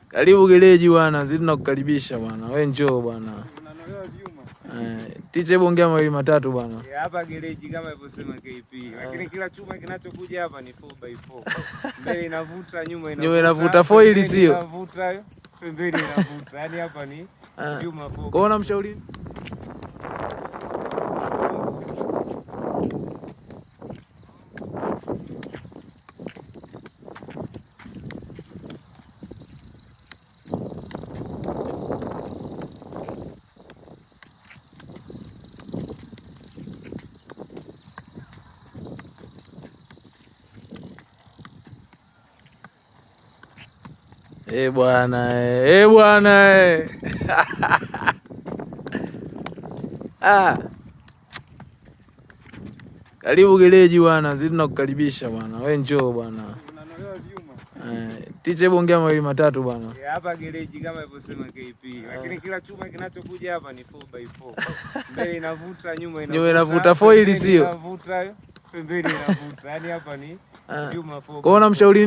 Karibu gereji bwana, sisi tunakukaribisha bwana. Wewe njoo bwana. Eh, ticha, hebu ongea mawili matatu bwana. Hapa gereji kama ilivyosema KP, lakini kila chuma kinachokuja hapa ni 4x4. Mbele inavuta, nyuma inavuta. Nyuma inavuta foil pembeni sio? Inavuta, pembeni inavuta. Yaani hapa ni vyuma 4. Kwa hiyo unamshauri Eh bwana eh bwana eh. Ah. Karibu gereji bwana, sisi tunakukaribisha bwana. Wewe njoo bwana. Eh, ticha, hebu ongea mawili matatu bwana. Hapa gereji kama ilivyosema KP, lakini kila chuma kinachokuja hapa ni 4x4. Mbele inavuta, nyuma inavuta. Nyuma inavuta foil pembeni sio? Inavuta, pembeni inavuta. Yaani hapa ni vyuma 4x4. Kwa hiyo unamshauri